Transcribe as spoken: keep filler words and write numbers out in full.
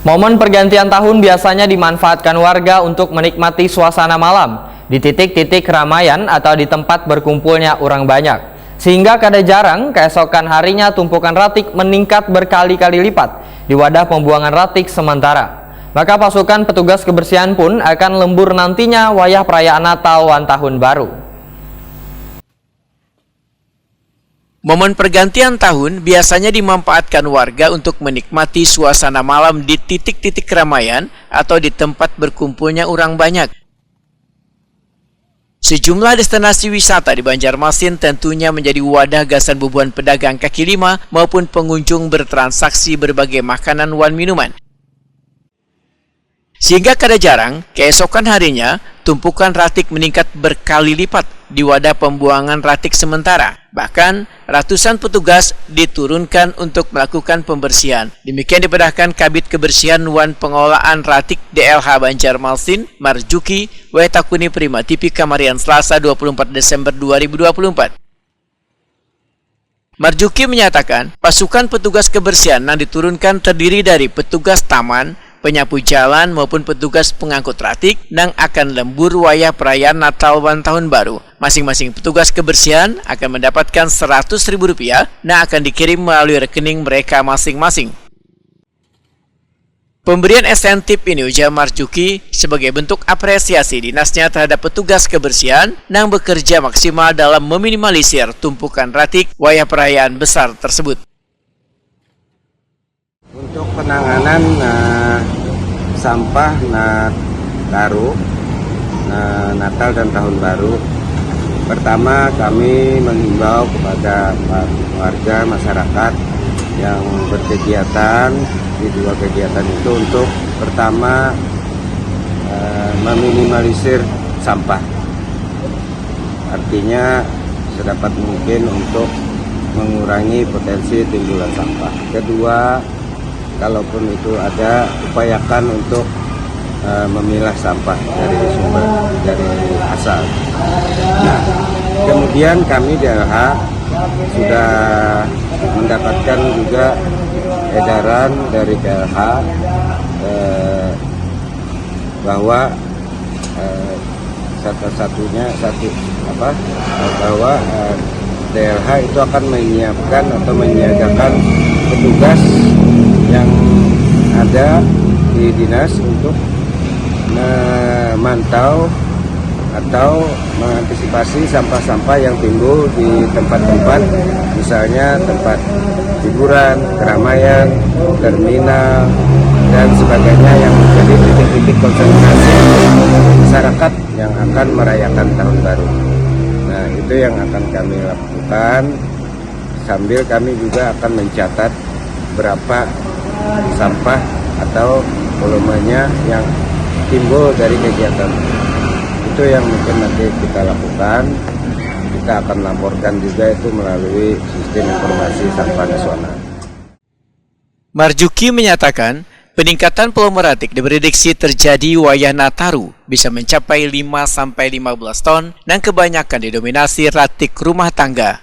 Momen pergantian tahun biasanya dimanfaatkan warga untuk menikmati suasana malam di titik-titik keramaian atau di tempat berkumpulnya orang banyak. Sehingga kada jarang keesokan harinya tumpukan ratik meningkat berkali-kali lipat di wadah pembuangan ratik sementara. Maka pasukan petugas kebersihan pun akan lembur nantinya wayah perayaan Natal wan Tahun Baru. Momen pergantian tahun biasanya dimanfaatkan warga untuk menikmati suasana malam di titik-titik keramaian atau di tempat berkumpulnya orang banyak. Sejumlah destinasi wisata di Banjarmasin tentunya menjadi wadah gasan bubuhan pedagang kaki lima maupun pengunjung bertransaksi berbagai makanan wan minuman. Sehingga kada jarang, keesokan harinya, tumpukan ratik meningkat berkali lipat di wadah pembuangan ratik sementara. Bahkan, ratusan petugas diturunkan untuk melakukan pembersihan. Demikian dipadahkan Kabid Kebersihan wan Pengelolaan Ratik D L H Banjarmasin, Marjuki, Wetakuni Prima T V Kamarian Selasa dua puluh empat Desember dua ribu dua puluh empat. Marjuki menyatakan, pasukan petugas kebersihan yang diturunkan terdiri dari petugas taman, penyapu jalan maupun petugas pengangkut ratik nang akan lembur wayah perayaan Natal wan Tahun Baru. Masing-masing petugas kebersihan akan mendapatkan seratus ribu rupiah yang akan dikirim melalui rekening mereka masing-masing. Pemberian insentif ini, ujar Marjuki, sebagai bentuk apresiasi dinasnya terhadap petugas kebersihan yang bekerja maksimal dalam meminimalisir tumpukan ratik wayah perayaan besar tersebut. Untuk penanganan, eh, sampah Nataru, eh, Natal dan Tahun Baru, pertama kami menghimbau kepada warga masyarakat yang berkegiatan di dua kegiatan itu untuk pertama, eh, meminimalisir sampah. Artinya sedapat mungkin untuk mengurangi potensi timbulan sampah. Kedua, kalaupun itu ada, upayakan untuk, eh, memilah sampah dari sumber, dari asal. Nah, kemudian kami D L H sudah mendapatkan juga edaran dari K L H, eh, bahwa, eh, satu-satunya satu apa, eh, bahwa, eh, D L H itu akan menyiapkan atau menyiagakan petugas yang ada di dinas untuk memantau atau mengantisipasi sampah-sampah yang timbul di tempat-tempat, misalnya tempat hiburan, keramaian, terminal, dan sebagainya yang menjadi titik-titik konsentrasi masyarakat yang akan merayakan tahun baru. Nah, itu yang akan kami lakukan. Sambil kami juga akan mencatat berapa sampah atau volumenya yang timbul dari kegiatan. Itu yang mungkin nanti kita lakukan. Kita akan laporkan juga itu melalui sistem informasi sampah nasional. Marjuki menyatakan, peningkatan volume ratik diprediksi terjadi wayah Nataru bisa mencapai lima sampai lima belas ton, yang kebanyakan didominasi ratik rumah tangga.